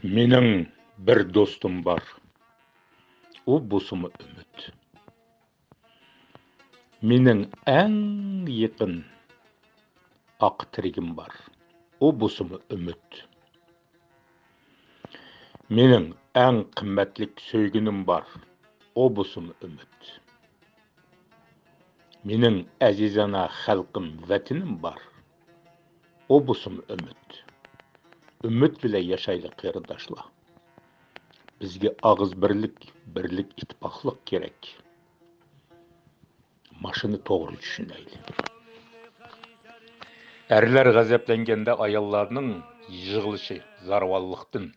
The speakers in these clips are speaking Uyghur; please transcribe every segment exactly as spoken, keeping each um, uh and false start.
مېنىڭ بىر دوستۇم بار، ئۇ بولسىمۇ ئۈمىد. مېنىڭ ئەڭ يېقىن ئاق تىرىگىم بار، ئۇ بولسىمۇ ئۈمىد. مېنىڭ ئەڭ قىممەتلىك سۆيگىنىم بار، ئۇ بولسىمۇ ئۈمىد. مېنىڭ ئەزىزانە خەلقىم، ۋەتىنىم بار، ئۇ بولسىمۇ ئۈمىد. ئۈمىد بىلەن ياشايلى، قېرىنداشلار. بىزگە ئاغىز بىرلىك، بىرلىك، ئىتتىپاقلىق كېرەك. ماشۇنى توغرا چۈشىنەيلى. ئەرلەر غەزەپلەنگەندە ئاياللارنىڭ يىغلىشى زارۋانلىقتىن،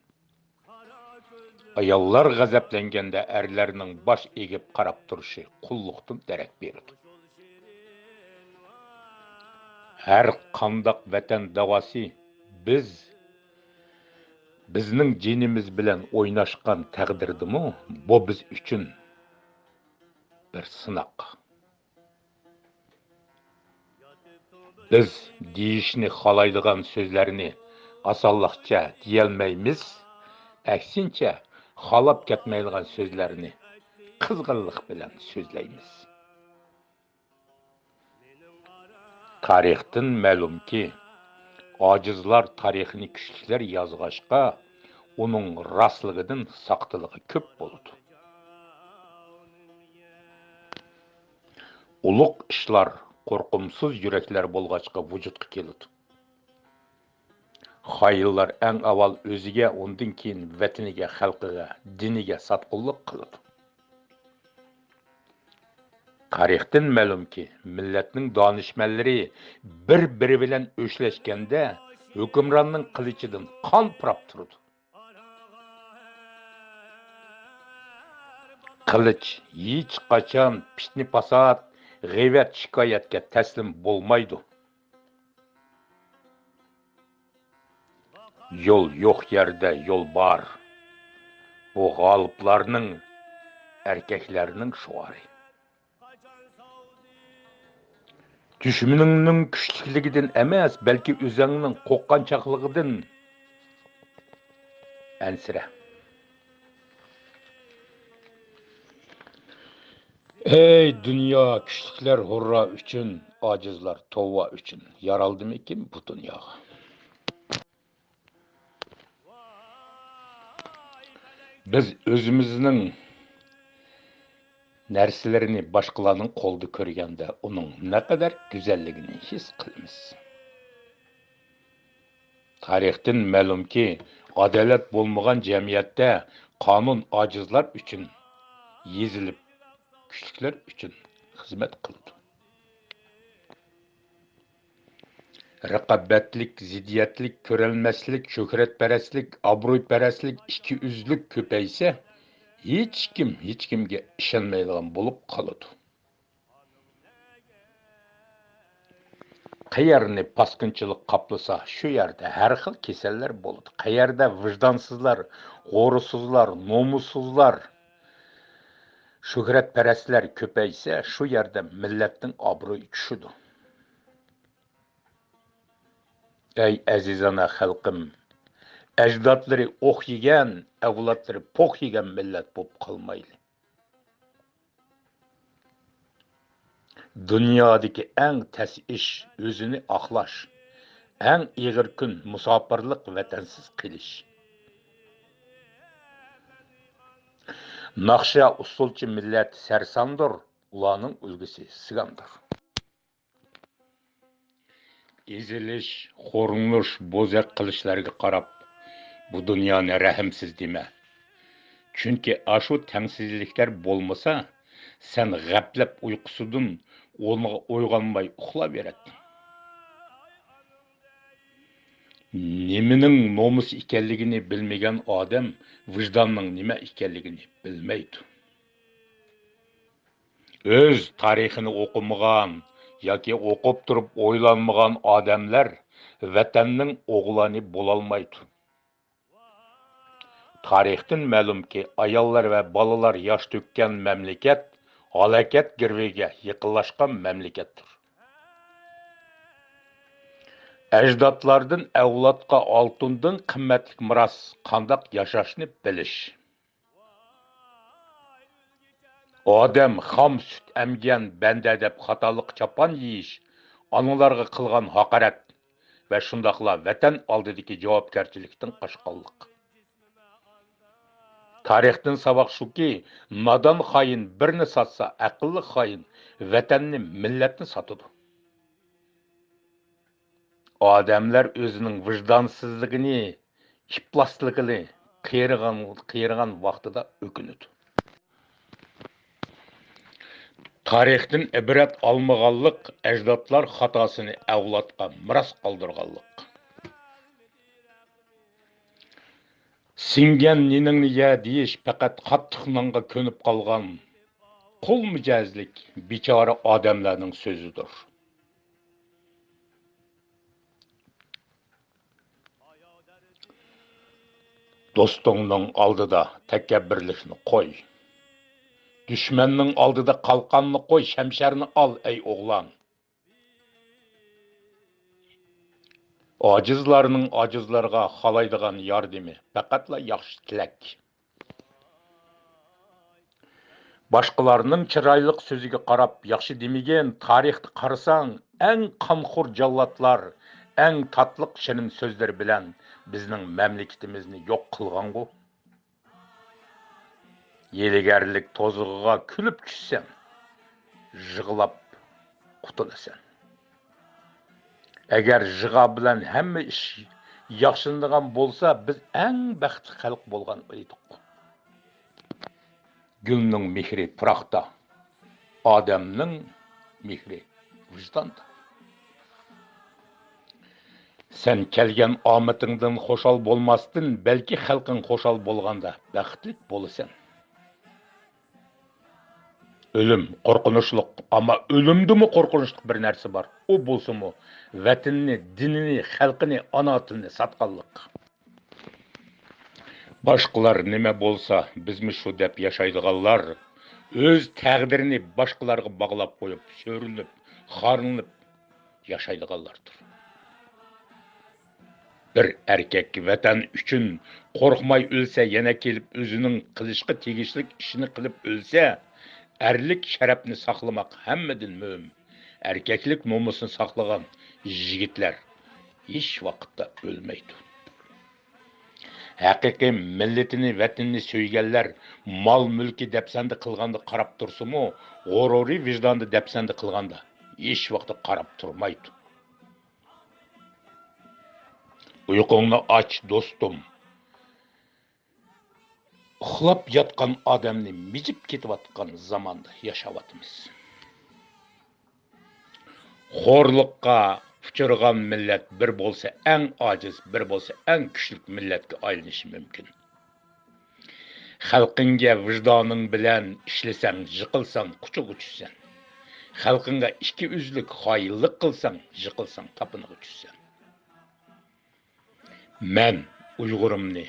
ئاياللار غەزەپلەنگەندە ئەرلەرنىڭ باش ئېگىپ قاراپ تۇرۇشى قۇللۇقتىن دېرەك بېرىدۇ. ھەر قانداق ۋەتەن داۋاسى بىز، بىزنىڭ جېنىمىز بىلەن ئويناشقان تەقدىردىمۇ، بۇ بىز ئۈچۈن بىر سىناق. بىز دېيىشنى خالايدىغان سۆزلەرنى ئاسانلىقچە دېيەلمەيمىز، ئەكسىنچە، خالاپ كەتمەيدىغان سۆزلەرنى قىزغىنلىق بىلەن سۆزلەيمىز. تارىختىن مەلۇمكى، ئاجىزلار تارىخىنى كۈچلۈكلەر يازغاچقا، ئۇنىڭ راستلىقىدىن ساختىلىقى كۆپ بولىدۇ. ئۇلۇغ ئىشلار قورقۇمسىز يۈرەكلەر بولغاچقا ۋۇجۇدقا كېلىدۇ. خائىنلار ئەڭ ئاۋۋال ئۆزىگە، ئۇندىن كېيىن ۋەتىنىگە، خەلقىگە، دىنىگە ساتقۇنلۇق قىلىدۇ. تارىختىن مەلۇمكى، مىللەتنىڭ دانىشمەنلىرى بىر-بىرى بىلەن ئۆچلەشكەندە، ھۆكۈمراننىڭ قىلىچىدىن قان پۇراپ تۇرىدۇ. قىلىچ ھېچقاچان پىتنە-پاسات، غەيۋەت-شىكايەتكە تەسلىم بولمايدۇ. يول يوق يەردە يول بار. بۇ غالىبلارنىڭ، ئەركەكلەرنىڭ شوئارى. دۈشمىنىڭنىڭ كۈچلۈكلۈكىدىن ئەمەس، بەلكى ئۆزۈڭنىڭ قورققانچاقلىقىدىن ئەنسىرە. ئەي دۇنيا، كۈچلۈكلەر ھۇررا ئۈچۈن، ئاجىزلار توۋا ئۈچۈن. يارالدىمىكىن بۇ دۇنياغا؟ بىز ئۆزىمىزنىڭ نەرسىلىرىنى باشقىلارنىڭ قولىدا كۆرگەندە، ئۇنىڭ نەقەدەر گۈزەللىكىنى ھېس قىلىمىز. تارىختىن مەلۇمكى، ئادالەت بولمىغان جەمئىيەتتە قانۇن ئاجىزلار ئۈچۈن يېزىلىپ، كۈچلۈكلەر ئۈچۈن خىزمەت قىلىدۇ. رىقابەتلىك، زىددىيەتلىك، كۆرەلمەسلىك، شۆھرەتپەرەسلىك، ئابرۇيپەرەسلىك، ئىككىيۈزلۈك كۆپەيسە، ھېچكىم ھېچكىمگە ئىشەنمەيدىغان بولۇپ قالىدۇ. قەيەرنى پاسكىنچىلىق قاپلىسا، شۇ يەردە ھەر خىل كېسەللەر بولىدۇ. قەيەردە ۋىجدانسىزلار، غورۇسۇزلار، نومۇسسىزلار، شۆھرەتپەرەسلەر كۆپەيسە، شۇ يەردە مىللەتنىڭ ئابرۇيى چۈشىدۇ. ئەي ئەزىزانە خەلقىم، ئەجدادلىرى ئوق يېگەن، ئەۋلادلىرى پوق يېگەن مىللەت بولۇپ قالمايلى. دۇنيادىكى ئەڭ تەس ئىش ئۆزىنى ئاقلاش، ئەڭ ئېغىر كۈن مۇساپىرلىق، ۋەتەنسىز قېلىش. ناخشا ئۇسسۇلچى مىللەت سەرساندۇر، ئۇلارنىڭ ئۈلگىسى سىگاندۇر. ئېزىلىش، خورلىنىش، بوزەك قىلىشلارغا قاراپ، بۇ دۇنيانى رەھىمسىز دېمە. چۈنكى ئاشۇ تەڭسىزلىكلەر بولمىسا، سەن غەپلەت ئۇيقۇسىدىن ئويغانماي ئۇخلاۋېرەتتىڭ. نېمىنىڭ نومۇس ئىكەنلىكىنى بىلمىگەن ئادەم ۋىجداننىڭ نېمە ئىكەنلىكىنى بىلمەيدۇ. ئۆز تارىخىنى ئوقۇمىغان ياكى ئوقۇپ تۇرۇپ ئويلانمىغان ئادەملەر ۋەتەننىڭ ئوغلانى بولالمايدۇ. تارىختىن مەلۇمكى، ئاياللار ۋە بالىلار ياش تۆككەن مەملىكەت ھالاكەت گىرۋىكىگە يېقىنلاشقان مەملىكەتتۇر. ئەجدادلاردىن ئەۋلادقا ئالتۇندىن قىممەتلىك مىراس قانداق ياشاشنى بىلىش. ئادەم خام سۈت ئەمگەن بەندە دەپ خاتالىق چاپان يېيىش، ئانىلارغا قىلغان ھاقارەت ۋە شۇنداقلا ۋەتەن ئالدىدىكى جاۋابكارچىلىكتىن قاچقانلىق. تارىختىن ساۋاق شۇكى، نادان خائىن بىرنى ساتسا، ئەقىللىق خائىن ۋەتەننى، مىللەتنى ساتىدۇ. ئادەملەر ئۆزىنىڭ ۋىجدانسىزلىقىنى، ئىپلاسلىقىنى قېرىغان، قېرىغان ۋاقتىدا ئۆكۈنىدۇ. تارىختىن ئىبرەت ئالمىغانلىق، ئەجدادلار خاتاسىنى ئەۋلادقا مىراس قالدۇرغانلىق. «سىڭگەن نېنىڭنى يە» دېيىش پەقەت قاتتىق نانغا كۆنۈپ قالغان قۇل مىجەزلىك بىچارە ئادەملەرنىڭ سۆزىدۇر. دوستۇڭنىڭ ئالدىدا تەكەببۇرلۇقنى قوي. دۈشمەننىڭ ئالدىدا قالقاننى قوي، شەمشەرنى ئال، ئەي ئوغلان. ئاجىزلارنىڭ ئاجىزلارغا خالايدىغان ياردىمى پەقەتلا ياخشى تىلەك. باشقىلارنىڭ چىرايلىق سۆزىگە قاراپ ياخشى دېمىگىن. تارىختا قارىساڭ، ئەڭ قانخور جاللاتلار، ئەڭ تاتلىق شېرىن سۆزلىرى بىلەن بىزنىڭ مەملىكىتىمىزنى يوق قىلغانغۇ. ھىيلىگەرلىك تۇزىقىغا كۈلۈپ چۈشسەڭ، يىغلاپ قۇتۇلىسەن. ئەگەر يىغا بىلەن ھەممە ئىش ياخشىلىنىدىغان بولسا، بىز ئەڭ بەختلىك خەلق بولغان ئىدۇق. گۈلنىڭ مېھرى پۇراقتا، ئادەمنىڭ مېھرى ۋىجداندا. سەن كەلگەن ئامىتىڭدىن خۇشال بولماستىن، بەلكى خەلقىڭ خۇشال بولغاندا بەختلىك بولىسەن. ئۆلۈم قورقۇنچلۇق، ئەمما ئۆلۈمدىنمۇ قورقۇنچلۇق بىر نەرسە بار. ئۇ بولسىمۇ ۋەتىنىنى، دىنىنى، خەلقىنى، ئانا تىلىنى ساتقانلىق. باشقىلار نېمە بولسا، بىزمۇ شۇ دەپ ياشايدىغانلار، ئۆز تەقدىرىنى باشقىلارغا باغلاپ قويۇپ، سۆرۈنۈپ، خارلىنىپ ياشايدىغانلاردۇر. بىر ئەركەك ۋەتەن ئۈچۈن قورقماي ئۆلسە، يەنە كېلىپ ئۆزىنىڭ قىلىشقا تېگىشلىك ئىشىنى قىلىپ ئۆلسە، ئەرلىك شەرەپنى ساقلىماق ھەممىدىن مۇھىم. ئەركەكلىك نومۇسىنى ساقلىغان يىگىتلەر ھېچ ۋاقىتتا ئۆلمەيدۇ. ھەقىقىي مىللىتىنى، ۋەتىنىنى سۆيگەنلەر مال-مۈلكى دەپسەندە قىلغاندا قاراپ تۇرسىمۇ، غۇرۇرى ۋىجداندا دەپسەندە قىلغاندا ھېچ ۋاقىتتا قاراپ تۇرمايدۇ. ئۇيقۇڭنى ئاچ، دوستۇم. ئۇخلاپ ياتقان ئادەمنى مىجىپ كېتىۋاتقان زاماندا ياشاۋاتىمىز. خورلۇققا ئۇچرىغان مىللەت بىر بولسا ئەڭ ئاجىز، بىر بولسا ئەڭ كۈچلۈك مىللەتكە ئايلىنىشى مۇمكىن. خەلقىڭگە ۋىجدانىڭ بىلەن ئىشلىسەڭ، يىقىلساڭ، قۇچىغا چۈشىسەن. خەلقىڭگە ئىككى ئۈزلۈك خائىنلىق قىلساڭ، يىقىلساڭ، تاپىنىغا چۈشىسەن. مەن ئۇيغۇرۇمنى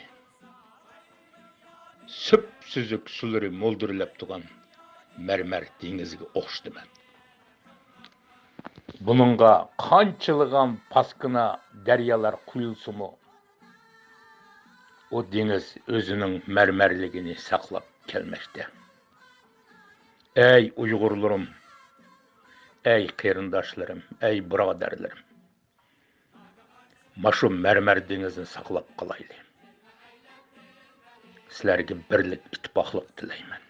سۈپسۈزۈك سۇلىرى مولدۇرلاپ تۇرغان مەرمەر دېڭىزىگە ئوخشىتىمەن. بۇنىڭغا قانچىلىغان پاسكىنا دەريالار قۇيۇلسىمۇ، ئۇ دېڭىز ئۆزىنىڭ مەرمەرلىكىنى ساقلاپ كەلمەكتە. ئەي ئۇيغۇرلىرىم، ئەي قېرىنداشلىرىم، ئەي بۇرادەرلىرىم! ماشۇ مەرمەر دېڭىزنى ساقلاپ قالايلى. سىلەرگە بىرلىك، ئىتتىپاقلىق تىلەيمەن.